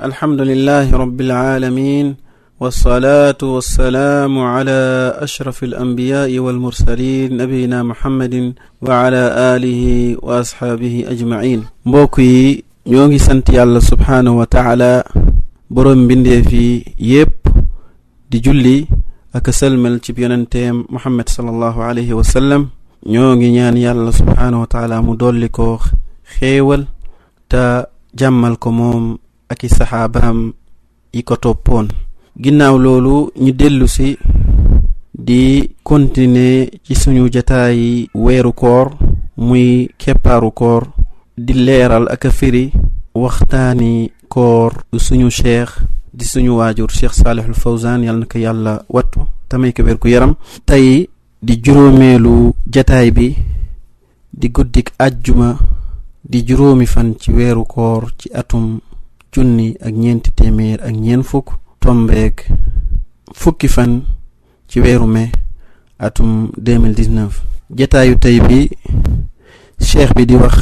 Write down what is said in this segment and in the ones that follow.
الحمد لله رب العالمين والصلاة والسلام على أشرف الأنبياء والمرسلين نبينا محمد وعلى آله وأصحابه أجمعين. mbokki ñoo ngi sant Yàlla subhanahu wa ta'ala borom bindee fi yépp di julli ak selmal ci yonenteem Muhammad sallallahu alayhi wa sallam. ñoo ngi ñaan Yàlla subhanahu wa ta'ala mu dolli ko xéewal ta jàmmal ko moom ak saxaabaam yi ko toppoon. ginnaaw loolu ñu dellu si di continuer ci suñu jataayi weeru koor muy keppaaru koor di leeral ak a firi waxtaani koor suñu cheikh di suñu waajur Cheikh Salih al Fawzan yàlla na ko yàlla wattu tamay ko wér ku yaram. tey di juróomeelu jataay bi di guddik àjjuma di juróomi fan ci weeru koor ci atum junni ak ñeenti téeméer ak ñeent fukk tombeek fukki fan ci weeru mai atum 2019. jataayu tey bi cheikh bi di wax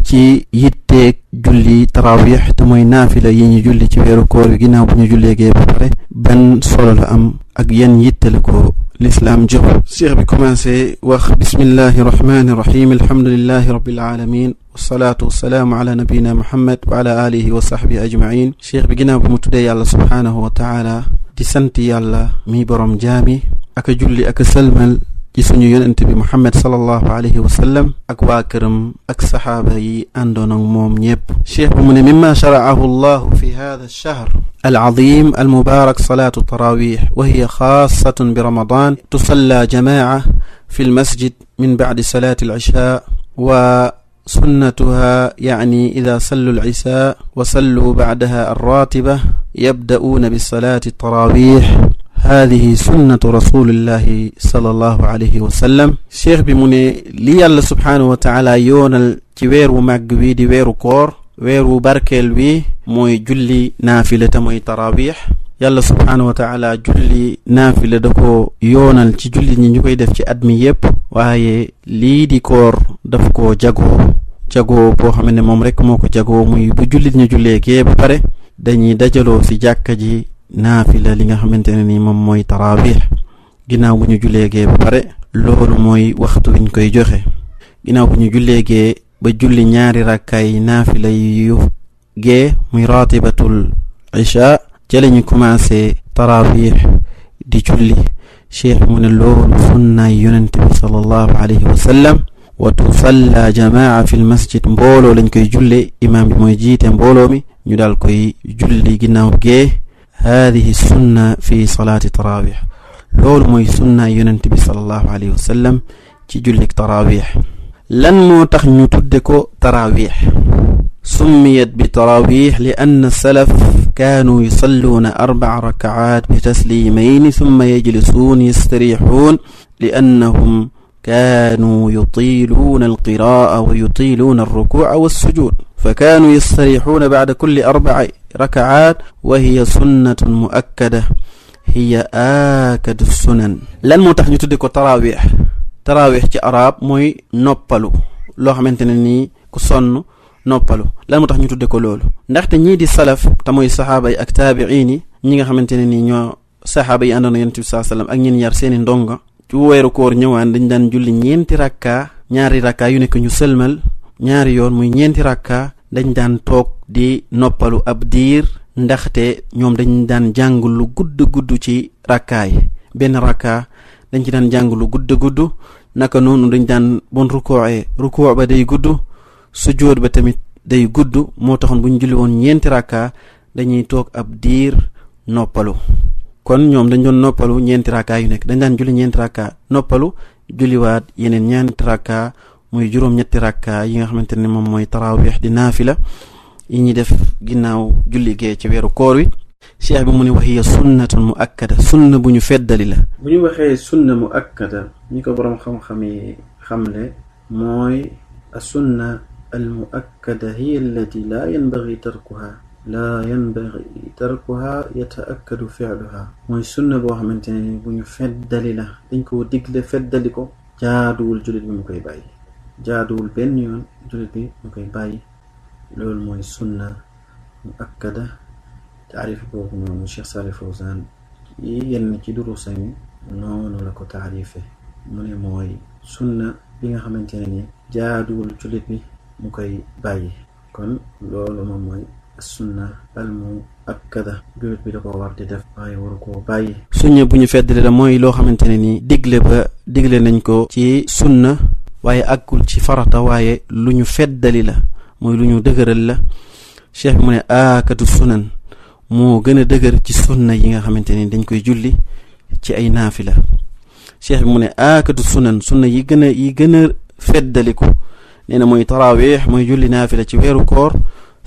ci yitteeg julli tarawih te mooy naafila yi ñu julli ci weeru koor gi ginnaaw bu ñu julleegee ba pare ban solo la am ak yan yitte la ko l'islam jox. cheikh bi commencé wax bismillahi rahmani rahim alhamdulillahi rabbil alamin wasalaatu wasalaamu ala nabiyina muhammad wa ala alihi wa sahbihi ajmain. cheikh bi ginnaaw bu mu tuddee yàlla subhanahu wa taala di sant yàlla mi borom jaami ak a julli ak a salmal ci suñu yonent bi muhammad sallallahu alayhi wa sallam ak waa këram ak saxaaba yi àndoon ak moom ñépp. cheikh bi mu ne mimma shara'ahu allahu fi hada ash-shahr العظيم المبارك صلاة التراويح وهي خاصة برمضان تصلى جماعة في المسجد من بعد صلاة العشاء وسنتها يعني إذا صلوا العشاء وصلوا بعدها الراتبة يبدأون بصلاة التراويح. هذه سنة رسول الله صلى الله عليه وسلم. شيخ بمني لي الله سبحانه وتعالى يونال تيوير ومعقوي دي ويرو كور weeru barkeel wi mooy julli naafila te mooy tarawih. yàlla subhanahu wa taala julli naafila da ko yoonal ci julli ñi ñu koy def ci at mi yépp, waaye lii di koor daf ko jagoo boo xam ne moom rek moo ko jagoo muy bu jullit ñu jullee gee ba pare dañuy dajaloo ci jàkka ji naafila li nga xamante ne ni moom mooy tarawih. ginnaaw bu ñu jullee gee ba pare loolu mooy waxtu wiñ koy joxe. ginnaaw bu ñu jullee gee ba julli ñaari rakkaay naafila yu gee muy ratibatul isha ca lañu commencé tarawih di julli. cheikh mu ne loolu sunnaay yonent bi sallallahu alayhi wa sallam. wa tusalla jamaa fi l masjid mbooloo lañ koy julle, imaam bi mooy jiite mbooloo mi ñu daal koy julli ginnaaw gee. haadihi sunna fi salaati tarawih. loolu mooy sunnaay yonent bi sallallahu alayhi wa sallam ci jullik tarawih. lan moo tax ñu tudde ko tarawih? summiyat bi tarawih li anna salaf kaanu yusalluuna 4 rakaat bi taslimayni thumma yajlisuun yastarixuun li annahum kaanuu yutiluuna alqiraa wa yutiluuna alrukuuca walsujud fa kaanuu yastarixuuna bacda kulli 4 rakaat wa hiya sunnatun muakkada hiya aakadu sunan. lan moo tax ñu tudde ko tarawih? tarawih ci arab mooy noppalu, loo xamante ne nii ku sonn noppalu. lan moo tax ñu tudde ko loolu? ndaxte ñii di salaf te mooy saxaaba yi ak taabiin yi, ñi nga xamante ne nii ñoo saxaaba yi àndoon na yonent bi sallallahu alayhi wasallam ak ñeen yar seeni ndonga ci weeru koor ñëwaan dañ daan julli ñeenti rakka, ñaari rakka yu nekk ñu sëlmal ñaari yoon muy ñeenti rakka. dañ daan toog di noppalu ab diir ndaxte ñoom dañ daan jàng lu gudd ci rakkaay. benn rakka dañ ci daan jàng lu gudd naka noonu dañ daan bon rukoo ba day gudd, sujjóot ba tamit day gudd. moo taxoon bu ñu julli woon ñeenti rakka dañuy toog ab diir noppalu. kon ñoom dañ doon noppalu ñeenti rakka yu nekk, dañ daan julli ñeenti rakka noppalu, julliwaat yeneen ñeenti rakka muy juróom-ñetti rakka yi nga xamante ne moom mooy tarawih di naafila yi ñuy def ginnaaw julli gee ci weeru koor wi. cheikh bi mu ne wahiya sunnatun muakkada, sunna bu ñu feddali la. bu ñu waxee sunna muakkada ñi ko boroom xam-xam yi xamle mooy as-sunna al-muakkada hiya allati laa yanbaghi tarkuha yata'akkadu fi'luha. mooy sunna boo xamante ne bu ñu feddali la, dañ ko digle feddali ko, jaaduwul jullit bi mu koy bàyyi, jaaduwul benn yoon jullit bi mu koy bàyyi. loolu mooy sunna muakkada taarif boobu noonu Cheikh Salih Fawzan yi yenn ci durusam noonu la ko taarife mu ne mooy sunna bi nga xamante ne ni jaaduwul jullit bi mu koy bàyyi. kon loolu moom mooy sunna al muakkada jullit bi da ko war di def waaye waru koo bàyyi. sunna bu ñu feddali la mooy loo xamante ne ni digle nañ ko ci sunna waaye àggul ci farata waaye lu ñu feddali la mooy lu ñu dëgëral la. cheikh bi mu ne aakatu sunan moo gën a dëgër ci sunna yi nga xamante ni dañ koy julli ci ay naafila. cheikh bi mu ne aakatu sunna yi gën a feddaliku nee na mooy tarawih mooy julli naafila ci weeru koor.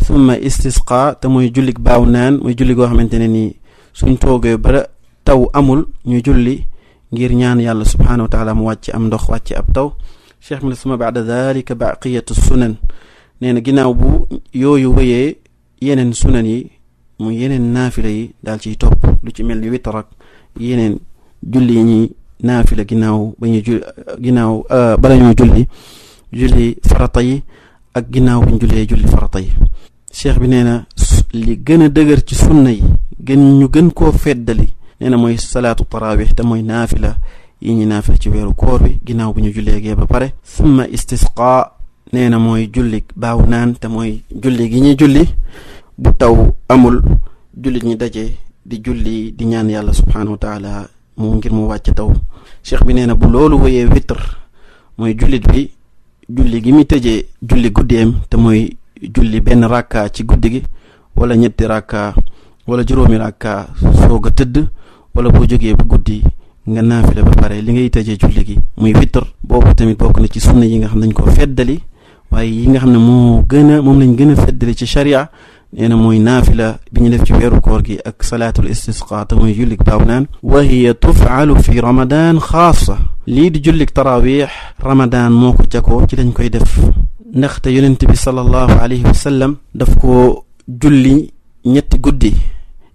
summa istisqa te mooy jullik baaw naan mooy julli goo xamante ne nii suñ toogee ba taw amul ñu julli ngir ñaan yàlla subhanahu wa taala mu wàcc am ndox wàcc ab taw. cheikh bi ne summa baada dalika baqiyatu sunan nee na ginnaaw bu yooyu wëyee yeneen sunan yi muy yeneen naafila yi daal ciy topp lu ci mel ni witar ak yeneen julli yi ñuy naafila bala ñoo julli farata yi ak ginnaaw buñ jullee julli farata yi. cheikh bi nee na li gën a dëgër ci sunna yi ñu gën koo feddali nee na mooy salaatu tarawih te mooy naafila yi ñu naafila ci weeru koor bi ginnaaw bu ñu jullee gee ba pare. summa istisqa nee na mooy julli baaw naan te mooy julli gi ñuy julli bu taw amul jullit ñi daje di julli di ñaan yàlla subhanahu wa taala ngir mu wàcc taw. cheikh bi nee na bu loolu wëyee witr mooy jullit bi julli gi muy tëjee julli guddeem te mooy julli benn rakka ci guddi gi wala ñetti rakka wala juróomi rakka soog a tëdd wala boo jógee ba guddi nga naafila ba pare li ngay tëjee julli gi muy witr boobu tamit bokk na ci sunna yi nga xam ne dañ ko feddali waaye yi nga xam ne moom lañ gën a feddali ci sharia nee na mooy naafila bi ñu def ci weeru koor gi ak salaatul istisqa te mooy jullik baaw naan. wa hiya tufaalu fi ramadan xaasa lii di jullik tarawih ramadan moo ko jakoo ci lañ koy def ndaxte yonent bi sallallahu alayhi wa sallam daf ko julli ñetti guddi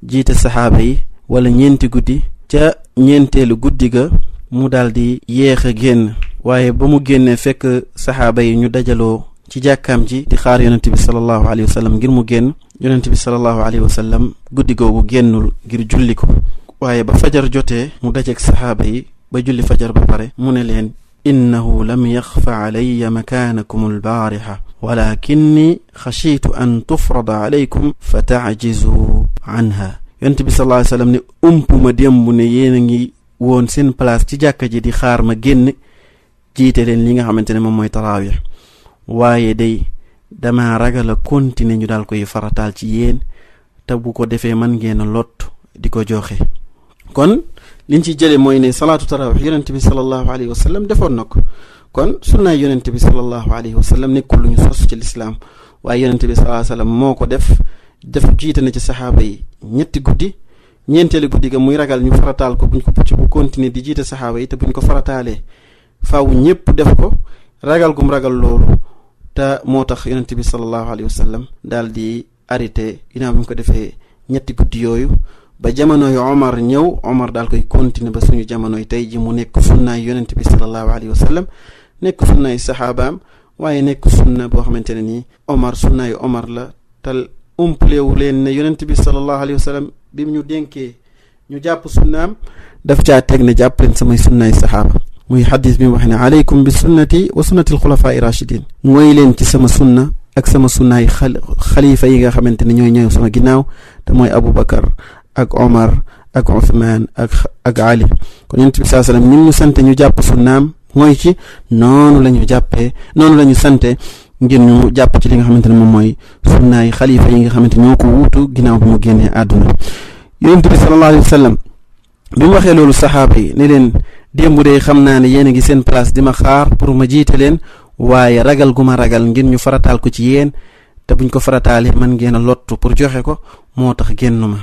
jiite saxaaba yi wala ñeenti guddi ca ñeenteelu guddi ga mu daal di yéex a génn waaye ba mu génnee fekk saxaaba yi ñu dajaloo ci jàkkaam ji di xaar yonent bi sallallahu alayhi wa sallam ngir mu génn yonent bi sallallahu alayhi wa sallam guddi googu génnul ngir julli ko waaye ba fajar jotee mu dajeek saxaaba yi ba julli fajar ba pare mu ne leen innahu lam yaxfa alayya makaanakum albaarixa walakinni xashiitu an tufrada alaykum fa taajizu anha. yonent bi sallallahu alayhi wa sallam ne umpuma démb ne yéen a ngi woon seen place ci jàkka ji di xaar ma génn jiite leen li nga xamante ne moom mooy tarawih waaye day dama ragal a continuer ñu daal koy farataal ci yéen te bu ko defee man ngeen a lot di ko joxe. kon liñ ci jële mooy ne salaatu tarawih yonent bi sallallahu alayhi wa sallam defoon na ko kon sunnaay yonent bi sallallahu alayhi wa sallam nekkul lu ñu sos ci lislaam waaye yonent bi sallallahu alayhi wa sallam moo ko def jiite na ci saxaaba yi ñetti guddi ñeenteelu guddi ga muy ragal ñu farataal ko buñ ko pucc bu continuer di jiite saxaaba yi te buñ ko farataalee faaw ñëpp def ko ragal gum ragal loolu te moo tax yonent bi sallallahu alayhi wa sallam daal di arrêté ginnaaw bi mu ko defee ñetti guddi yooyu ba jamonoy Omar ñëw Omar daal koy continuer ba suñu jamonoy tey ji mu nekk sunnaay yonent bi sallallahu alayhi wa sallam nekk sunnaay saxaabaam waaye nekk sunna boo xamante ne nii Omar sunnaay Omar la tal umplewu leen ne yonent bi sallallahu alayhi wa sallam bi mu ñu dénkee ñu jàpp sunnaam daf caa teg ne jàpp leen samay sunnaay saxaaba muy xadis bi mu wax ne alaykum bi sunnati wa sunnati alxulafaa rachidin mooy leen ci sama sunna ak sama sunnaay xalifa yi nga xamante ne ñooy ñëw sama ginnaaw te mooy Aboubacar ak Omar ak Othman ak Ali kon yonent bi saa sallam ñun ñu sante ñu jàpp sunnaam mooy ci noonu la ñu sante ngir ñu jàpp ci li nga xamante ne moom mooy sunnaay xalifa yi nga xamante ñoo ko wuutu ginnaaw bi mu génnee àdduna. yonent bi sallallahu alayhi wa sallam bi mu waxee loolu saxaaba yi ne leen démb de xam naa ne yéen a ngi seen place di ma xaar pour ma jiite leen waaye ragal gu ma ragal ngir ñu farataal ko ci yéen te buñ ko farataalee man ngeen a lottu pour joxe ko moo tax génn ma.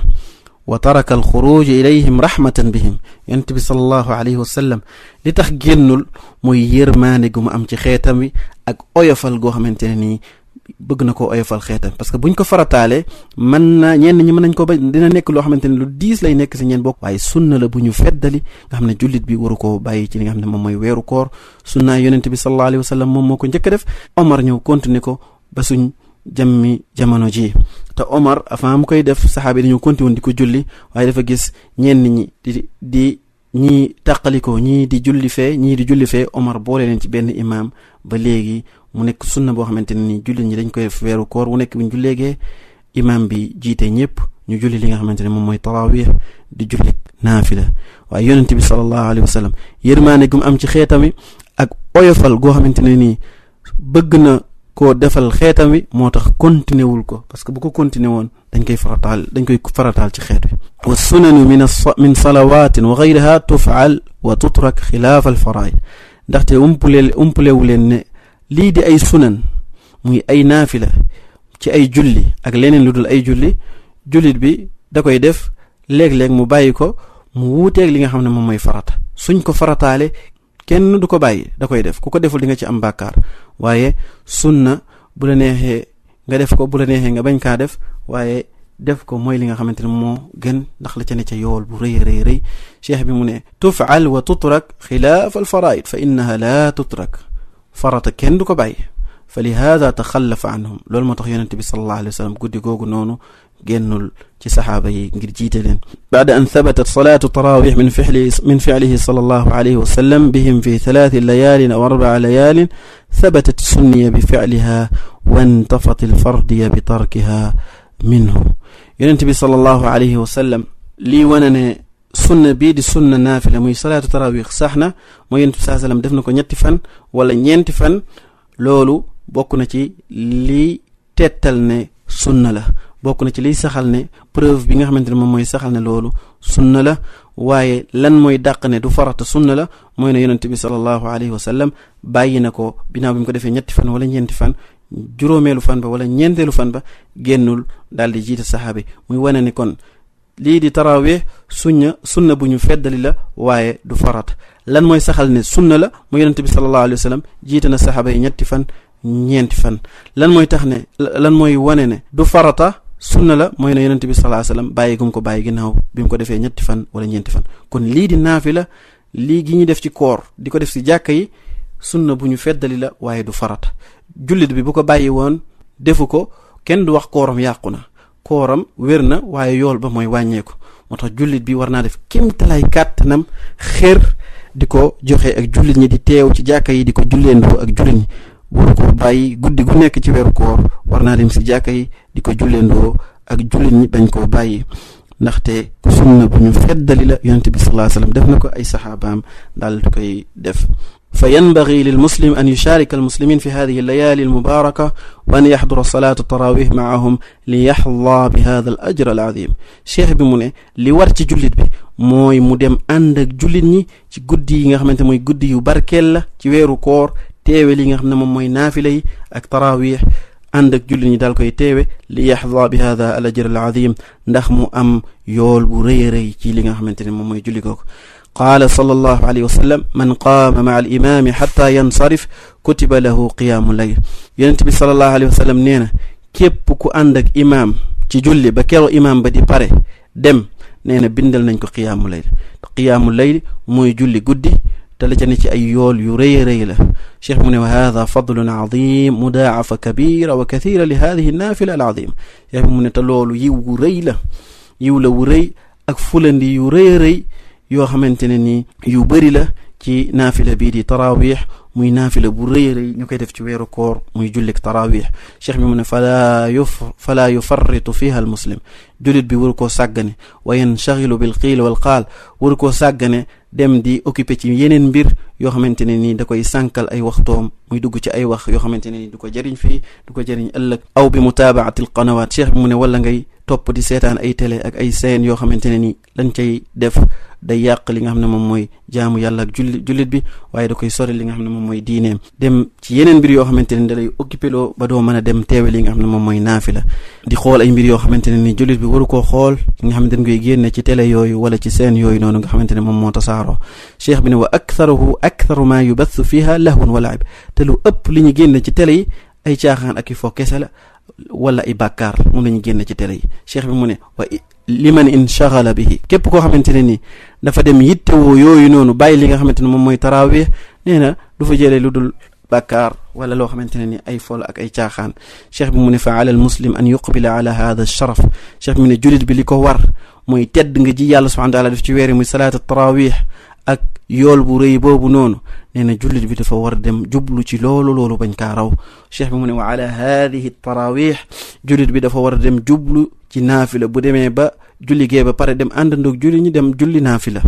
wa taraka alxuruj ilayhim rahmatan bihim yonent bi sallallahu alayhi wa sallam li tax génnul mooy yërmaande gu mu am ci xeetam wi ak oyofal goo xamante ne nii bëgg na koo oyofal xeetam parce que buñ ko farataalee ñenn ñi mën nañ ko ba dina nekk loo xamante ne lu diis lay nekk si ñeen bokk waaye sunna la bu ñu feddali nga xam ne jullit bi waru koo bàyyi ci li nga xam ne moom mooy weeru koor sunna yonent bi sallallahu alayhi wa sallam moom moo ko njëkk a def Omar ñëw continuer ko ba suñ jàmmi jamono ji te Omar avant mu koy def saxaaba yi dañu continué woon di ko julli waaye dafa gis ñenn ñi di ñii tàqalikoo ñii di julli fee ñii di julli fee Omar boole leen ci benn imaam ba léegi mu nekk sunna boo xamante ne ni julli ñi dañ koy def weeru koor wu nekk bu ñu julleegee imaam bi jiite ñëpp ñu julli li nga xamante ne moom mooy tarawih di julli naafila waaye yonent bi sallallahu alayhi wa sallam yërmaane gu mu am ci xeetam wi ak oyofal goo xamante ne nii bëgg na koo defal xeetam wi moo tax continué wul ko parce que bu ko continué woon dañ koy farataal ci xeet wi wa sunanu min salawatin wa ghayriha tuf'al wa tutrak xilaaf al faraid ndaxte umpalewu leen ne lii di ay sunan muy ay naafila ci ay julli ak leneen lu dul ay jullit bi da koy def léeg-léeg mu bàyyi ko mu wuuteeg li nga xam ne moom mooy farata suñ ko farataale kenn du ko bàyyi da koy def ku ko deful di nga ci am bàkkaar waaye sunna bu la neexee nga def ko bu la neexee nga bañ kaa def waaye def ko mooy li nga xamante ne moo gën ndax la ca ne ca yool bu rëy cheikh bi mu ne tuf'al wa tutrak xilaaf al faraid fa innaha la tutrak farata kenn du ko bàyyi fa li hada taxallafa anhum loolu moo tax yonente bi sallallahu alayhi wa sallam guddi googu noonu génnul ci saxaaba yi ngir jiite leen baada an thabatat salaatu tarawih min fi'lihi sallallahu alayhi wa sallam bihim fi 3 layaalin aw 4 layaalin thabatat sunniya bi fi'liha wa intafat alfardiya bi tarkiha minhu yonente bi sallallahu alayhi wa sallam lii wane ne sunna bii di sunna naafila muy salaatu tarawih sax na mooy yonente bi sallallahu alayhi wa sallam def na ko 3 fan wala 4 fan loolu bokk na ci lii tettal ne sunna la bokk na ci liy saxal ne preuve bi nga xamante ne moom mooy saxal ne loolu sunna la waaye lan mooy dàq ne du farata sunna la mooy ne yonente bi sallallahu alayhi wa sallam bàyyi na ko binaaw bi mu ko defee 3 fan wala 4 fan juróomeelu fan ba wala ñeenteelu fan ba génnul daal di jiite saxaaba yi muy wane ne kon lii di tarawih sunna bu ñu feddali la waaye du farata lan mooy saxal ne sunna la mu yonente bi sallallahu alayhi wa sallam jiite na saxaaba yi 3 fan 4 fan lan mooy wane ne du farata sunna la mooy ne yonente bi sallallahu alayhi wa sallam bàyyi gum ko bàyyi ginnaaw bi mu ko defee 3 fan wala 4 fan kon lii di naafila lii gi ñu def ci koor di ko def ci jàkka yi sunna bu ñu feddali la waaye du farata jullit bi bu ko bàyyi woon defu ko kenn du wax kooram yàqu na kooram wér na waaye yool ba mooy wàññeeku moo tax jullit bi war naa def kéemtalaay kàttanam xër di ko joxe ak jullit ñi di teew ci jàkka yi di ko julleendoo ak jullit ñi waru ko bàyyi guddi gu nekk ci weeru koor war naa dem si jàkka yi di ko julleendoo ak jullit ñi bañ koo bàyyi ndaxte sunna bu ñu feddali la yonente bi sallallahu alayhi wasallam def na ko ay saxaabaam daal di koy def fa yanbaghi lil muslim an yusharika al muslimin fi hadhihi al layali al mubaraka wa an yahdura salatu tarawih ma'ahum li yahza bi hadha al ajr al azim cheikh bi mu ne li war ci jullit bi mooy mu dem ànd ak jullit ñi ci guddi yi nga xamante mooy guddi yu barkeel la ci weeru koor teewe li nga xam ne moom mooy naafila yi ak tarawih ànd ak jullit ñi daal koy teewe li yaxza bi hada al ajr al azim ndax mu am yool bu rëy a rëy ci li nga xamante ne moom mooy julli googu qaala sallallahu alayhi wa sallam man qaama maa al imaami xatta yansarif kutiba lahu qiyaamu layl yonent bi sallallahu alayhi wa sallam nee na képp ku ànd ak imaam ci julli ba keroo imaam ba di pare dem nee na bindal nañ ko qiyaamu layl mooy julli guddi te la ca ne ci ay yool yu rëy a rëy la cheikh mu ne wa hada fadlun azim mudaafa kabira wa kathira li hadihi naafila al azim cheikh mu ne te loolu yiw wu rëy la yiw la wu rëy ak fulandi yu rëy a rëy yoo xamante ne ni yu bëri la ci naafila bii di tarawih muy naafila bu rëy a rëy ñu koy def ci weeru koor muy jullik tarawih cheikh bi mu ne fala yufarritu fiha al muslim jullit bi waru koo sàggane wa yanshaghilu bil qiil wal qaal waru koo sàggane dem di occupé ci yeneen mbir yoo xamante ne nii da koy sànkal ay waxtoom muy dugg ci ay wax yoo xamante ne nii du ko jëriñ fii du ko jëriñ ëllëg aw bi mutaabaati al qanawaat cheikh bi mu ne wala ngay topp di seetaan ay télé ak ay seen yoo xamante ne nii lañ cay def day yàq li nga xam ne moom mooy jaamu yàlla ak jullit bi waaye da koy sori li nga xam ne moom mooy diineem dem ci yeneen mbir yoo xamante ne da lay occupé loo ba doo mën a dem teewe li nga xam ne moom mooy naafila di xool ay mbir yoo xamante ne ni jullit bi waru koo xool nga xamante ne koy génne ci télé yooyu wala ci seen yooyu noonu nga xamante ne moom moo tasaaroo cheikh bi ne wa aktharu ma yubathu fiha lahwun wa la'ib te lu ëpp li ñu génne ci télé yi ay caaxaan ak i fo kese la wala ay bàkkaar moom la ñu génne ci télé yi cheikh bi mu ne wa liman inshaghala bihi képp koo xamante ne ni dafa dem yittewoo yooyu noonu bàyyi li nga xamante ne moom mooy tarawih nee na du fa jëlee lu dul bàkkaar wala loo xamante ne ni ay fol ak ay caaxaan. cheikh bi mu ne fa ala al muslim an yuqbila ala hada sharaf. cheikh bi mu ne jullit bi li ko war mooy tedd nga ji yàlla subhanahu wa taala def ci weeri muy salaat tarawih ak yool bu rëy boobu noonu. nee na jullit bi dafa war dem jublu ci loolu bañ kaa raw. cheikh bi mu ne wa ala hadihi tarawih, jullit bi dafa war a dem jublu ci naafila bu demee ba julli gee ba pare dem àndandoog julli ñi dem julli naafila.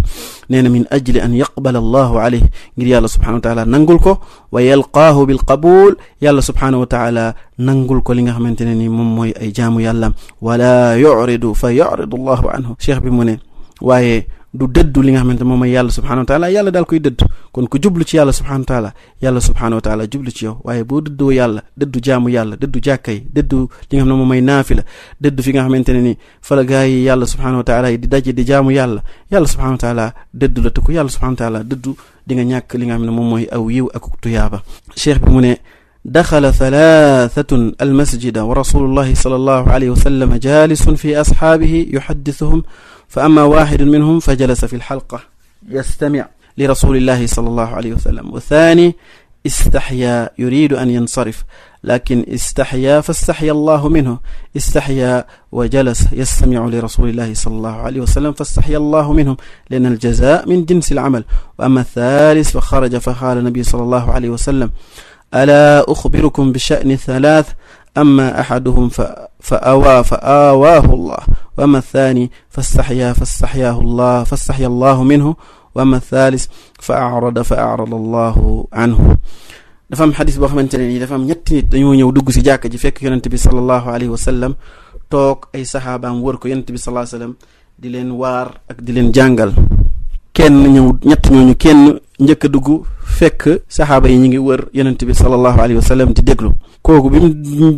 nee na min ajli an yaqbala allahu alayhi, ngir yàlla subhanahu wa taala nangul ko, wa yalqaahu bil qabul, yàlla subhanahu wa taala nangul ko li nga xamante ne ni moom mooy ay jaamu yàlla. wala yuridu fa yuridu allahu anhu. cheikh bi mu ne waaye du dëddu li nga xamante moom mooy yàlla subhanahu wa taala, yàlla daal koy dëdd. kon ku jublu ci yàlla subhanahu wa taala, yàlla subhanahu wa taala jublu ci yow. waaye boo dëddoo yàlla, dëddu jaamu yàlla, dëddu jàkkay, dëddu li nga xam ne moom mooy naafila, dëddu fi nga xamante ne ni fa la gaa yi yàlla subhanahu wa taala yi di daje di jaamu yàlla, yàlla subhanahu wa taala dëddu la. te ku yàlla subhanahu wa taala dëddu di nga ñàkk li nga xam ne moom mooy aw yiw ak tuyaaba. cheikh bi mu ne daxala thalathatun almasjida wa rasulullahi sallallahu alayhi wa sallam jalisun fi ashaabihi yuhaddithuhum fa amma wahidun minhum fa jalasa fi lxalqa yastami li rasulillahi sallallahu alayhi wa sallam. wa thani istahya yuridu an yansarif lakin istahya fastaxya allahu minhu. istahya wa jalasa yastamicu li rasulillahi sallallahu alayhi wa sallam fastaxya allahu minhum lian aljaza min jinsi alamal. wa amma thalis fa xaraja fa qaala nabi sallallahu alayhi wa sallam alaa uxbirukum bi sha'ni thalath amma ahaduhum fa awaahu allah wa amma thani fastaxya allahu minhu wa amma thalis fa arada allahu anhu. dafa am xadis boo xamante ne nii dafa am ñetti nit dañoo ñëw dugg si jàkka ji fekk yonent bi sallallahu alayhi wa sallam toog ay saxaabaam wër ko yonent bi sallallahu alayhi wa sallam di leen waar ak di leen jàngal. ñett ñooñu kenn njëkk a dugg fekk saxaaba yi ñu ngi wër yonent bi sallallahu alayhi wa sallam di déglu. kooku bi mu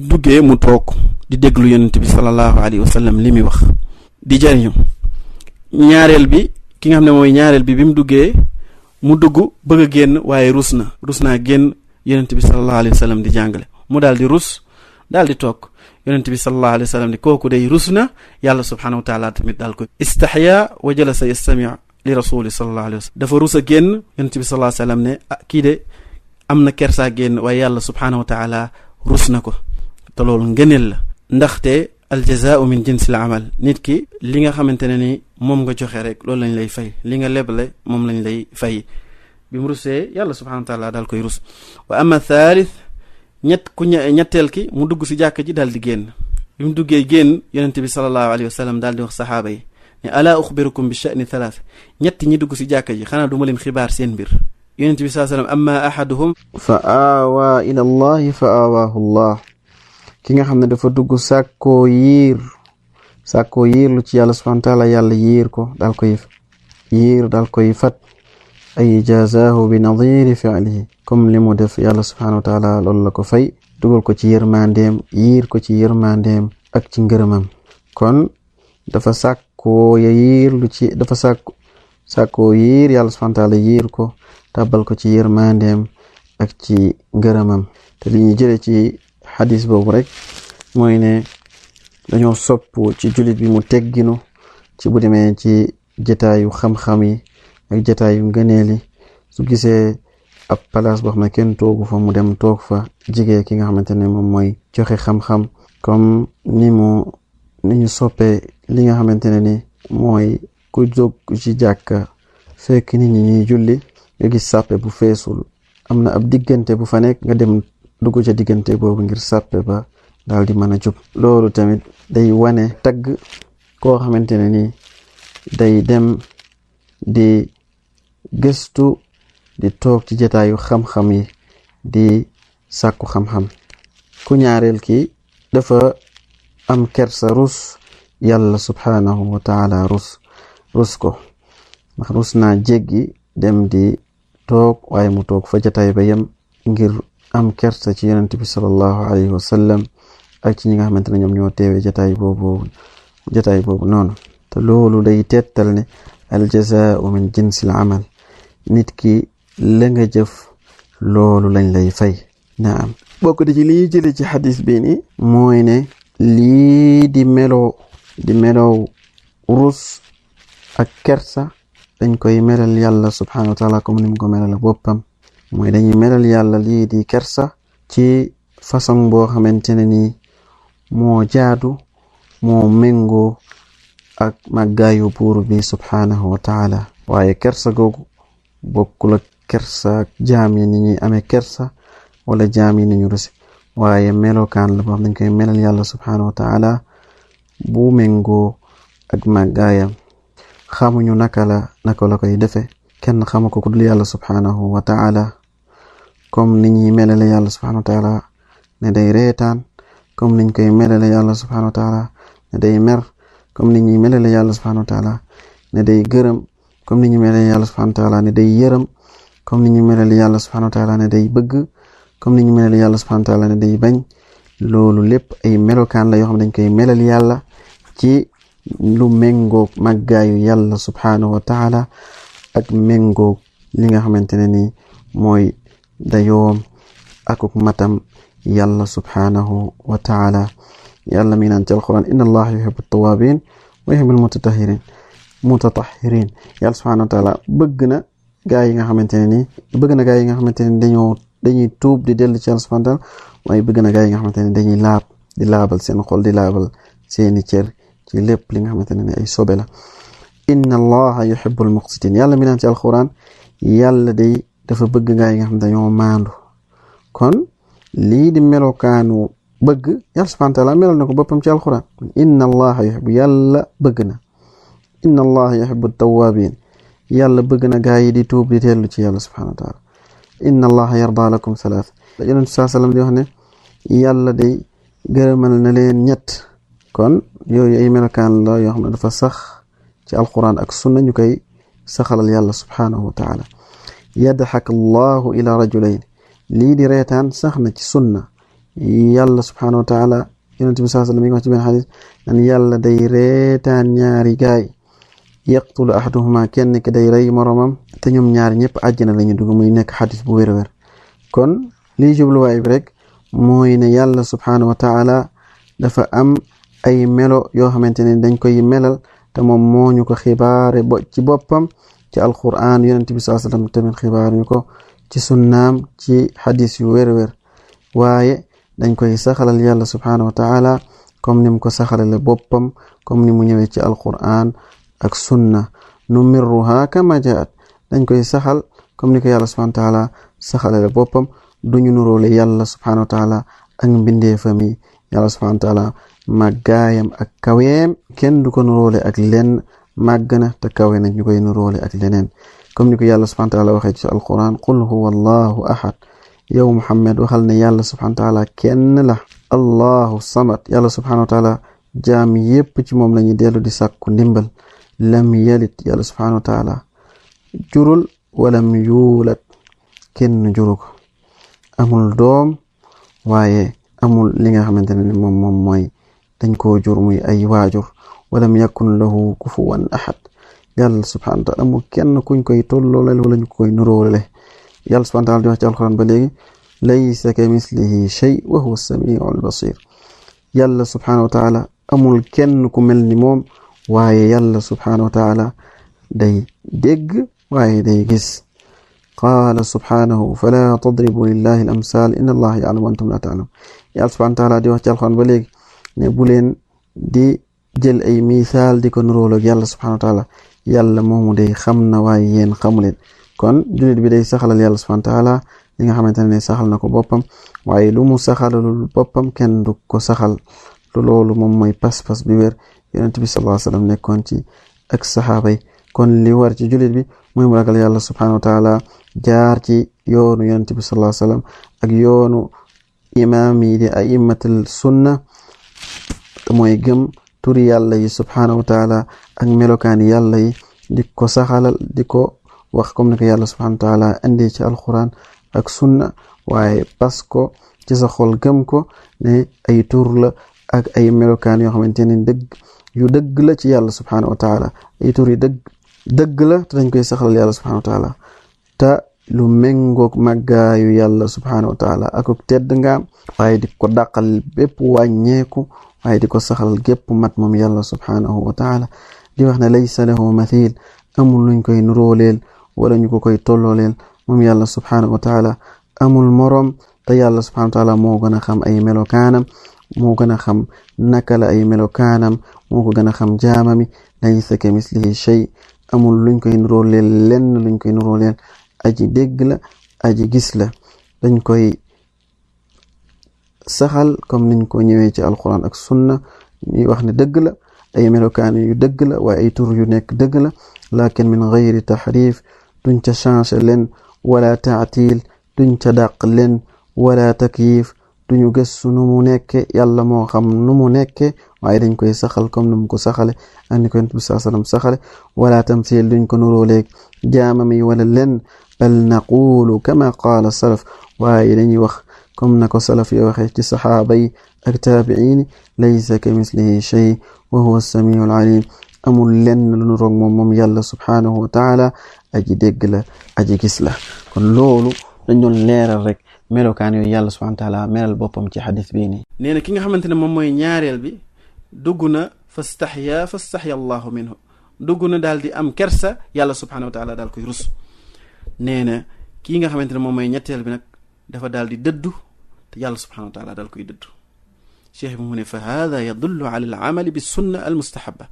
duggee mu toog di déglu yonent bi sallallahu alayhi wa sallam li muy wax di jariñu. ñaareel bi ki nga xam ne mooy ñaareel bi mu duggee mu dugg bëgg a génn waaye rus naa génn yonent bi sallallahu alayhi wa sallam di jàngale. mu daal di rus daal di toog. yonent bi sallallahu alayhi wa sallam di kooku day rus na, yàlla subhanahu wa taala tamit daal ko istahya wa jalasa yastami li rasuli sallallahu alayhi wa sallam. dafa rus a génn, yonent bi sallallahu alayhi wa sallam ne kii de am na kersaa génn waaye yàlla subhanahu wa taala rus na ko. te loolu ngëneel la, ndaxte aljazaau min jinsil amal. nit ki li nga xamante ne ni moom nga joxe rek loolu lañ lay fay, li nga leble moom lañ lay fay. bi mu rusee yàlla subhanahu wa taala daal koy rus. wa amma thalith ñetteel ki mu dugg si jàkk ji daal di génn. bi mu duggee génn yonent bi sallallahu alayhi wa sallam daal di wax saxaaba yi ne alaa uxbirukum bi sha'ni thalath. ñetti ñi dugg si jàkk ji xanaa duma leen xibaar seen mbir. yonent bi sallallahu alayhi wa sallam amma ahaduhum fa aawaa ila allahi fa aawaahu allah. ki nga xam ne dafa dugg sàkkoo yiir lu ci yàlla subhanahu wa taala, yàlla yiir ko daal koy fat. ay jazaahu bi nadiri fi'lihi, comme li mu def yàlla subhanahu wa taala loolu la ko fay, dugal ko ci yërmandeem, yiir ko ci yërmandeem ak ci ngërëmam. kon dafa sàkkoo yiir yàlla subhanahu wa taala yiir ko, tàbbal ko ci yërmandeem ak ci ngërëmam. te li ñu jële ci xadis boobu rek mooy ne dañoo sopp ci jullit bi mu tegginu ci bu demee ci jataayu xam-xam yi ak jataayu ngëneeli. su gisee ab place boo xam ne kenn toogu fa mu dem toog fa jigee ki nga xamante ne moom mooy joxe xam-xam, comme ni ñu soppee li nga xamante ne ni mooy ku jóg ci jàkka fekk nit ñi ñuy julli nga gis sàppe bu feesul, am na ab diggante bu fa nekk nga dem dugg ca diggante boobu ngir sàppe ba daal di mën a jub. loolu tamit day wane tagg koo xamante ne ni day dem di gëstu di toog ci jataayu xam-xam yi di sàkku xam-xam. ku ñaareel ki dafa am kersa rus yàlla subhanahu wa taala rus ko, ndax rus naa jéggi dem di toog waaye mu toog fa jataay ba yem ngir am kersa ci yonent bi sallallahu alayhi wa sallam ak ci ñi nga xamante ne ñoom ñoo teewee jataay boobu noonu. te loolu day tettal ne aljazaau min jinsil amal. nit ki la nga jëf loolu lañ lay fay. naam bokk di ci li ñuy jële ci xadis bi ni mooy ne lii di melow rus ak kersa dañ koy melal yàlla subhanahu wa taala comme ni mu ko melal boppam. mooy dañuy melal yàlla lii di kersa ci façon boo xamante ne ni moo jaadu moo méngoo ak màggaayu buur bi subhanahu wa taala waaye kersa googu bokkul ak kersa jaam yi ni ñuy amee kersa wala jaam yi ni ñu rusi waaye melokaan la boo xam dañ koy melal yàlla subhanahu wa taala bu méngoo ak màggaayam xamuñu naka la koy defe kenn xamu ko ku dul yàlla subhanahu wa taala comme ni ñuy melale yàlla subhanahu wa taala ne day reetaan comme niñ koy melale yàlla subhanahu wa taala ne day mer comme ni ñuy melale yàlla subhanahu wa taala ne day gërëm comme ni ñuy melale yàlla subhanahu wa taala ne day yërëm comme ni ñuy melale yàlla subhanahu wa taala ne day bëgg comme ni ñuy melale yàlla subhanahu wa taala ne day bañ loolu lépp ay melokaan la yoo xam dañ koy melal yàlla ci lu méngoog màggaayu yàlla subhanahu wa taala ak méngoog li nga xamante ne ni mooy dayoom akuk matam yàlla subhanahu wa taala yàlla mi naan ci alquran inna allaha yuhibbu tawabin wa yuhibbu mutatahhirin yàlla subhanahu wa taala bëgg na gaa yi nga xamante ne ni dañuy tuub di dellu ci yàlla subhanahu wa taala waaye bëgg na gaa yi nga xamante ne dañuy laab di laabal seen xol di laabal seeni cër ci lépp li nga xamante ne ni ay sobe la inna allaha yuhibbul muqsitin yàlla mi naan ci alquran yàlla day dafa bëgg gaa yi nga xam ne dañoo maandu kon lii di melokaanu bëgg yàlla subhanahu wa taala melal na ko boppam ci alquran inna allaha yuhibbu yàlla bëgg na inna allaha yuhibbu tawwabin yàlla bëgg na gaa yi di tuub di dellu ci yàlla subhanahu wa taala inna allaha yarda lakum thalath yonent bi sallam di wax ne yàlla day gërëmal na leen ñett kon yooyu ay melokaan la yoo xam ne dafa sax ci alquran ak sunna ñu koy saxalal yàlla subhanahu wa taala yadhak allahu ila rajulayn lii di reetaan sax na ci sunna yàlla subhanahu wa taala yonent bi sallam mi ngi wax ci benn xadis nan yàlla day reetaan ñaari gaay yaqtulu ahaduhuma kenn ki day rey moromam te ñoom ñaari ñëpp àjjana lañu dugg muy nekk xadis bu wér-wér kon lii jubluwaay bi rek mooy ne yàlla subhanahu wa taala dafa am ay melo yoo xamante ne dañ koy melal te moom moo ñu ko xibaare ci boppam ci alquran yonent bi sallallahu alayhi wasallam tamit xibaar ñu ko ci sunnaam ci xadis yu wér-wér waaye dañ koy saxalal yàlla subhanahu wa taala comme ni mu ko saxalale boppam comme ni mu ñëwee ci alquran ak sunna numirruha kama jaat dañ koy saxal comme ni ko yàlla subhanahu wa taala saxalale boppam duñu nuróole yàlla subhanahu wa taala ak mbindeefam yi yàlla subhanahu wa taala màggaayam ak kaweem kenn du ko nuróole ak lenn màgg na te kawe na ñu koy nuróole ak leneen comme ni ko yàlla subhanahu wa taala waxee ci alquran qul huwa allahu ahad yow Muhammad waxal ne yàlla subhanahu wa taala kenn la allahu samad yàlla subhanahu wa taala jaam yépp ci moom lañuy dellu di sàkku ndimbal lam yalit yàlla subhanahu wa taala jurul walam yuulat kenn juru ko amul doom waaye amul li nga xamante ne moom mooy dañ koo jur muy ay waajur walam yakun lahu kufuwan ahad yàlla subhanahu wa taala amul kenn kuñ koy tollooleel wala ñu koy nuróole yàlla subhanahu wa taala di wax ci alquran ba léegi laysa ka mislihi shay wa huwa as-sami'ul basir yàlla subhanahu wa taala amul kenn ku mel ni moom waaye yàlla subhanahu wa taala day dégg waaye day gis qaala subhanahu fala tadribu lillahi al-amsal inna allaha ya'lamu wa antum la ta'lamun yàlla subhanahu wa taala di wax ci alquran ba léegi ne bu leen di jël ay misaal di ko nuróol ak yàlla subhanahu wa taala yàlla moomu day xam na waaye yéen xamu leen kon jullit bi day saxalal yàlla subhanahu wa taala li nga xamante ne saxal na ko boppam waaye lu mu saxalalul boppam kenn du ko saxal loolu moom mooy pas-pas bi wér yonent bi sallallahu alayhi wasallam nekkoon ci ak saxaaba yi kon li war ci jullit bi mooy mu ragal yàlla subhanahu wa taala jaar ci yoonu yonent bi sallallahu alayhi wasallam ak yoonu imaam yi di a'immatul sunna te mooy gëm turi yàlla yi subhanahu wa taala ak melokaani yàlla yi di ko saxalal di ko wax comme ni ko yàlla subhanahu wa taala indi ci alquran ak sunna waaye pas ko ci sa xol gëm ko ne ay tur la ak ay melokaan yoo xamante ne dëgg la ci yàlla subhanahu wa taala ay tur yi dëgg la te dañ koy saxalal yàlla subhanahu wa taala te lu méngoog màggaayu yàlla subhanahu wa taala akuk tedd ngaam waaye di ko dàqal bépp wàññeeku waaye di ko saxal gépp mat moom yàlla subhanahu wa taala di wax ne laysa lahu mathil amul luñ koy nuróoleel wala ñu ko koy tollooleel moom yàlla subhanahu wa taala amul morom te yàlla subhanahu wa taala moo gën a xam ay melokaanam moo gën a xam naka la ay melokaanam moo ko gën a xam jaamami laysa kamislihi shay amul luñ koy nuróoleel lenn luñ koy nuróoleel aji dégg la aji gis la dañ koy saxal comme niñ ko ñëwee ci alquran ak sunna ñuy wax ne dëgg la ay melokaan yu dëgg la waaye ay tur yu nekk dëgg la lakin min gayri tahrif duñ ca changer leen wala taatil duñ ca dàq leen wala takyif duñu gëstu nu mu nekke yàlla moo xam nu mu nekke waaye dañ koy saxal comme nu mu ko saxale andi ko yonent bi sallallahu alayhi wasallam saxale wala tamthil duñ ko nuróoleeg jaamami wala leen bal naqulu kama qaala salaf waaye dañuy wax comme na ko salaf yi waxee ci saxaaba yi ak taabiin laysa kamislihi shay wa huwa as-samiu al-alim amul lenn lu nu roog moom yàlla subhanahu wa taala aji dégg la aji gis la kon loolu dañ doon leeral rek melokaan yooyu yàlla subhanahu wa taala melal boppam ci xadis bii nii nee na ki nga xamante ne moom mooy ñaareel bi dugg na fastaxya allahu minhu dugg na daal di am kersa yàlla subhanahu wa taala daal koy rus nee na kii nga xamante ne moom mooy ñetteel bi nag dafa daal di dëddu te yàlla subhanahu wa taala daal koy dëddu cheikh bi mu ne fa hada yadullu ala al amali bi sunna al mustahaba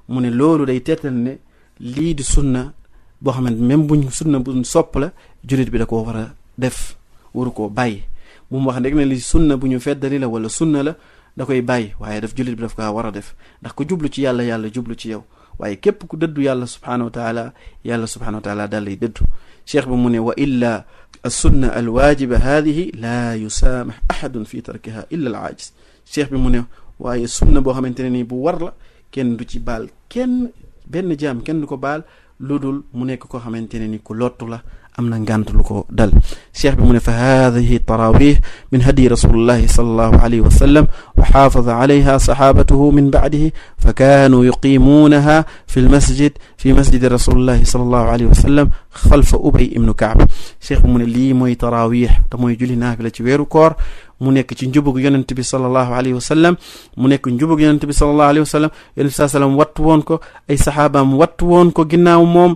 mu ne loolu day teetal ne lii di sunna boo xamante même buñ sunna buñ sopp la julit bi da koo war a def waru koo bàyyi bu mu wax rek ne li sunna bu ñu feddali la wala sunna la da koy bàyyi waaye daf julit bi daf kaa war a def ndax ku jublu ci yàlla yàlla jublu ci yow waaye képp ku dëddu yàlla subhanahu wa taala yàlla subhanahu wa taala daal lay dëddu cheikh bi mu ne wa illa السنة الواجبة هذه لا يسامح أحد في تركها إلا العاجز cheikh bi mu ne waaye sunna boo xamante ne nii bu war la kenn du ci baal kenn benn jaam kenn du ko baal lu dul mu nekk koo xamante ne ni ku lottu la am na ngànt lu ko dal cheikh bi mu ne fa hadihi tarawih min hadi rasulillahi sallallahu alayhi wa sallam wa xaafada alayha sahabatuhu min ba'dihi fa kaanu yuqimuunaha fi masjidi rasulillahi sallallahu alayhi wa sallam xalfa ubay ibnu kaab cheikh bi mu ne lii mooy tarawih te mooy julli naafila ci weeru koor mu nekk ci njubug yonent bi sallallahu alayhi wa sallam mu nekk njubug yonent bi sallallahu alayhi wa sallam yonent bi sallam wattu woon ko ay saxaabaam wattu woon ko ginnaaw moom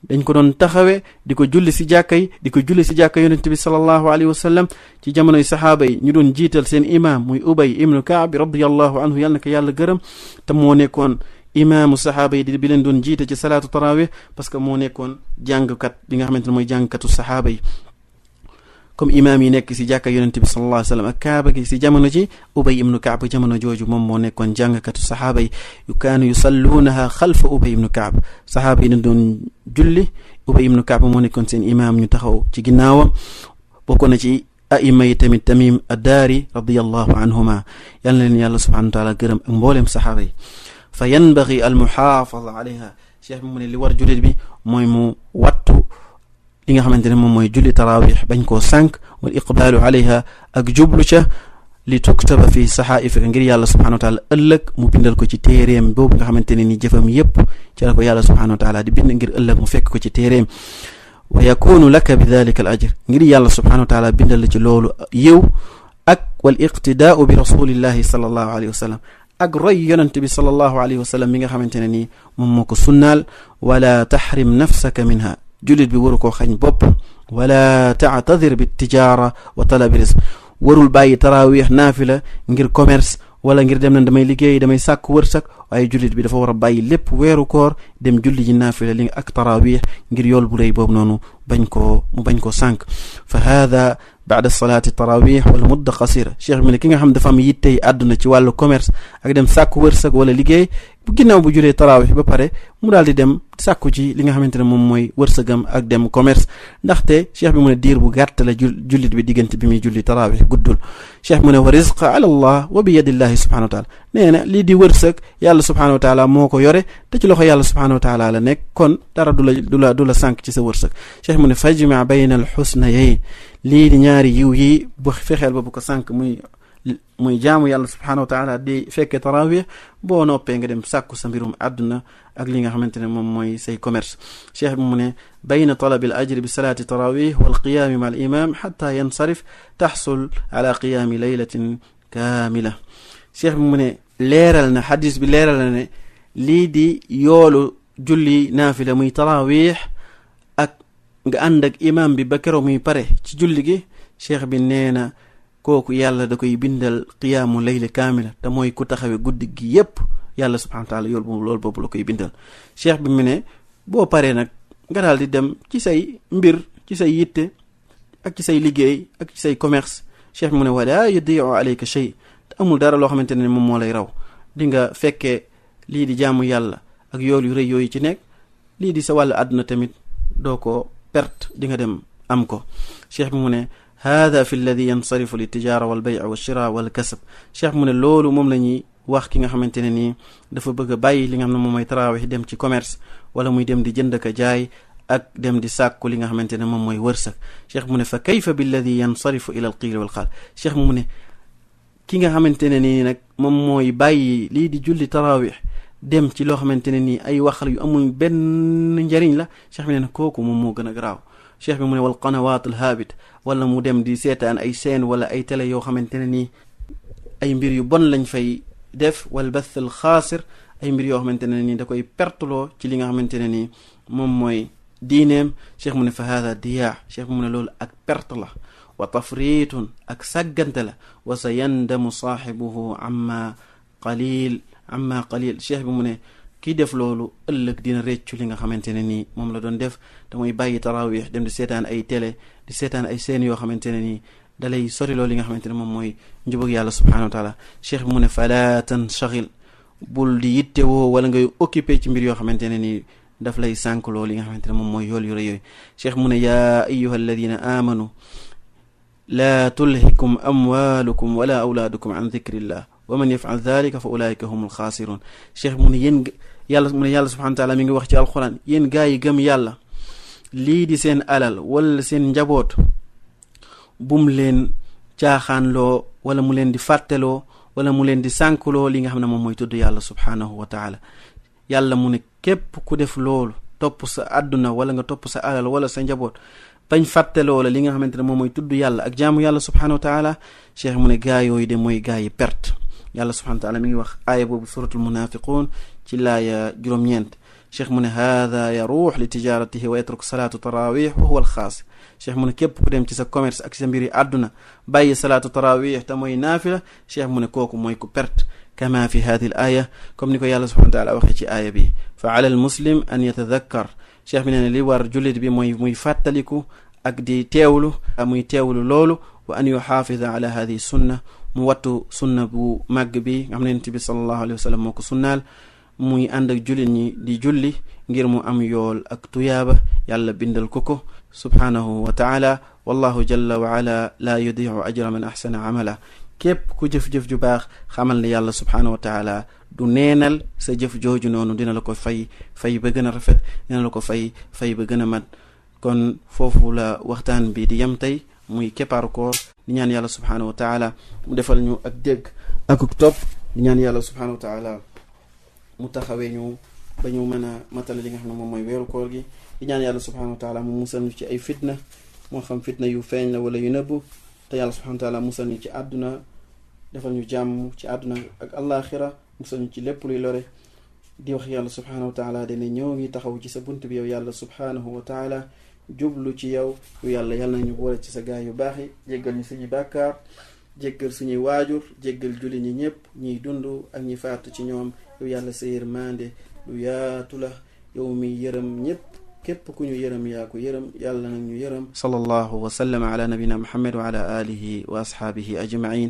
dañ ko doon taxawee di ko julli si jàkka yi di ko julli si jàkka yonent bi sallallahu alayhi wa sallam ci jamonoy saxaaba yi ñu doon jiital seen imam muy ubay ibnu kaab radiyallahu anhu yàlla na ko yàlla gërëm te moo nekkoon imaamu saxaaba yi di bi leen doon jiite ci salaatu tarawih parce que moo nekkoon jàngkat bi nga xamante ne mooy jàngkatu saxaaba yi comme imaam yi nekk si jàkka yonent bi sallallahu alayhi wa sallam ak kaaba gi si jamono ji ubay ibnu kaab jamono jooju moom moo nekkoon jàngkatu saxaaba yi yu kaanu yusalluunaha xalfa ubay ibnu kaab saxaaba yi dañ doon julli ubay ibnu kaab moo nekkoon seen imaam ñu taxaw ci ginnaawam bokk na ci aima yi tamit tamim addaari radiyallahu anhuma yal na leen yàlla subhanahu wa taala gërëm ak mbooleem saxaaba yi fa yanbaghi al muhaafada alayha cheikh bi mu ne li war jullit bi mooy mu wattu li nga xamante ne moom mooy julli tarawih bañ koo sànq wal iqbaalu alayha ak jublu ca li tuktaba fi saxaifika ngir yàlla subhanahu wa taala ëllëg mu bindal ko ci téeréem boobu nga xamante ne ni jëfam yépp ci la ko yàlla subhanahu wa taala di bind ngir ëllëg mu fekk ko ci téeréem wa yakunu laka bi dhalika al ajr ngir yàlla subhanahu wa taala bindal la ci loolu yiw ak wal iqtidaau bi rasulillahi sallallahu alayhi wa sallam ak roy yonent bi sallallahu alayhi wa sallam mi nga xamante ne nii moom moo ko sunnaal wala tahrim nafsaka minha julit bi waru koo xañ bopp wala taatadir bi tijaara wa talabi rizq warul bàyyi tarawih naafila ngir commerce wala ngir dem na damay liggéey damay sàkk wërsëg waaye julit bi dafa war a bàyyi lépp weeru koor dem julli ji naafila li ak tarawih ngir yool bu rëy boobu noonu bañ koo sànq fa hada baada salaati tarawih wala mudda qasira cheikh bi ne ki nga xam dafa am yittey àdduna ci wàllu commerce ak dem sàkku wërsëg wala liggéey bu ginnaaw bu julee tarawih ba pare mu daal di dem sàkku ci li nga xamante ne moom mooy wërsëgam ak dem commerce ndaxte cheikh bi mu ne diir bu gàtt la jullit bi diggante bi muy julli tarawih guddul cheikh mu ne wa rizqa ala allah wa bi yadillahi subhanahu wa taala nee na lii di wërsëg yàlla subhanahu wa taala moo ko yore te ci loxo yàlla subhanahu wa taala la nekk kon dara du la sànq ci sa wërsëg cheikh mu ne fajma bayna al husnayayn lii di ñaari yiw yi bu fexeel ba bu ko sànq muy jaamu yàlla subhanahu wa taala di fekke tarawih boo noppee nga dem sàkku sa mbirum àdduna ak li nga xamante ne moom mooy say commerce cheikh bi mu ne bayna talabi al ajri bi salaati tarawih wal qiyaami ma al imam xata yansarif taxsul ala qiyaami laylatin kaamila cheikh bi mu ne leeral na xadis bi leeral na ne lii di yoolu julli naafila muy tarawih ak nga ànd ak imam bi ba keroog muy pare ci julli gi cheikh bi nee na kooku yàlla da koy bindal qiyaamu layli kaamila te mooy ku taxawee guddi gi yépp yàlla subhanahu wa taala loolu boobu la koy bindal. cheikh bi mu ne boo paree nag nga daal di dem ci say mbir ci say yitte ak ci say liggéey ak ci say commerce. cheikh bi mu ne wala yudiu alayka shay te amul dara loo xamante ne moom moo lay raw di nga fekkee lii di jaamu yàlla ak yool yu rëy yooyu ci nekk lii di sa wàllu àdduna tamit doo ko perte di nga dem am ko. cheikh bi mu ne hada fi alladi yansarifu li tijara wal bay' wa shira wal kasb. cheikh bi mu ne loolu moom la ñuy wax ki nga xamante ne nii dafa bëgg a bàyyi li nga xam ne moom mooy tarawih dem ci commerce wala muy dem di jënd ka jaay ak dem di sàkku li nga xamante ne moom mooy wërsëg. cheikh mu ne fa kayfa billadi yansarifu ila al qiil wal qaal. cheikh mu ne ki nga xamante ne nii nag moom mooy bàyyi lii di julli tarawih dem ci loo xamante ne nii ay waxal yu amul benn njariñ la. cheikh bi ne kooku moom moo gën a garaaw. cheikh bi mu ne wal qanawaat al haabit wala mu dem di seetaan ay seen wala ay télé yoo xamante ne nii ay mbir yu bon lañ fay def wal bath al xaasir ay mbir yoo xamante ne nii da koy perteloo ci li nga xamante ne nii moom mooy diineem. cheikh mu ne fa hada diyaa. cheikh mu ne loolu ak perte la wa tafritun ak sàggante la wa sa yandamu saaxibuhu amma qalil. cheikh bi mu ne kii def loolu ëllëg dina réccu li nga xamante ne nii moom la doon def te mooy bàyyi tarawih dem di seetaan ay télé di seetaan ay seen yoo xamante ne nii dalay soriloo li nga xamante ne moom mooy njubug yàlla subhanahu wa taala. cheikh bi mu ne fala tanshagil bul di yittewoo wala ngay occupé ci mbir yoo xamante ne nii daf lay sànkloo li nga xamante ne moom mooy yool yu rëy yooyu. cheikh mu ne yaa ayyuha alladina amanu laa tulhikum amwalukum wala awlaadukum an dhikrillah wa man yaf'al dhalika fa ulaika humul xaasirun. cheikh mu ne yéen yàlla mu ne yàlla subhanahu wa taala mi ngi wax ci alquran yéen gaa yi gëm yàlla lii di seen alal wala seen njaboot bum leen caaxaanloo wala mu leen di fàtteloo wala mu leen di sànkloo li nga xam ne moom mooy tudd yàlla subhanahu wa taala. yàlla mu ne képp ku def loolu topp sa àdduna wala nga topp sa alal wala sa njaboot bañ fàtteloo la li nga xamante ne moom mooy tudd yàlla ak jaamu yàlla subhanahu wa taala. cheikh mu ne gaa yooyu de mooy gaa yi perte. yàlla subhanahu wa taala mi ngi wax aaya boobu suratul munafiqun ci laaya juróom-ñeent. cheikh mu ne hada yaruux li tijaratihi wa yatruk salaatu tarawih wa huwa alxaas. cheikh mu ne képp ku dem ci sa commerce ak sa mbiri àdduna bàyyi salaatu tarawih te mooy naafila. cheikh mu ne kooku mooy ku perte kama fi hadi al aya comme ni ko yàlla subhanahu wa taala waxee ci aaya bi fa ala al muslim an yatadakkar. cheikh bi nee ne li war jullit bi mooy muy fàttaliku ak di teewlu loolu wa an yuxaafida ala hadihi sunna mu wattu sunna bu màgg bi nga xam ne Yonent bi sallallahu alayhi wa sallam moo ko sunnaal muy ànd ak jullit ñi di julli ngir mu am yool ak tuyaaba yàlla bindal ko subhanahu wa taala. wallahu jalla wa ala la yudiu ajra man ahsana amala. képp ku jëf-jëf ju baax xamal ne yàlla subhanahu wa taala du neenal sa jëf jooju noonu dina la ko fay ba gën a rafet dina la ko fay ba gën a mat. kon foofu la waxtaan bi di yem tey muy keppaaru koor di ñaan yàlla subhanahu wa taala mu defal ñu ak dégg ak topp di ñaan yàlla subhanahu wa taala mu taxawee ñu ba ñu mën a matale li nga xam ne moom mooy weeru koor gi. di ñaan yàlla subhanahu wa taala mu musal ñu ci ay fitna moo xam fitna yu feeñ la wala yu nëbbu te yàlla subhanahu wa taala musal ñu ci àdduna defal ñu jàmm ci àdduna ak àllaaxira musal ñu ci lépp luy lore. di wax yàlla subhanahu wa taala dana ñëw ngi taxaw ci sa bunt bi yow yàlla subhanahu wa taala jublu ci yow yàlla nañu boole ci sa gaay yu baax yi jéggal ñu suñuy bàkkaar jéggal suñuy waajur jéggal julli ñi ñëpp ñiy dund ak ñi faatu ci ñoom yow yàlla sa yërmande lu yaatu la yow mi yërëm ñëpp képp ku ñu yërëm yaa ko yërëm yàlla nag ñu yërëm. sallallahu wa sallam ala nabina muhammad wa ala alihi wa ashaabihi ajmain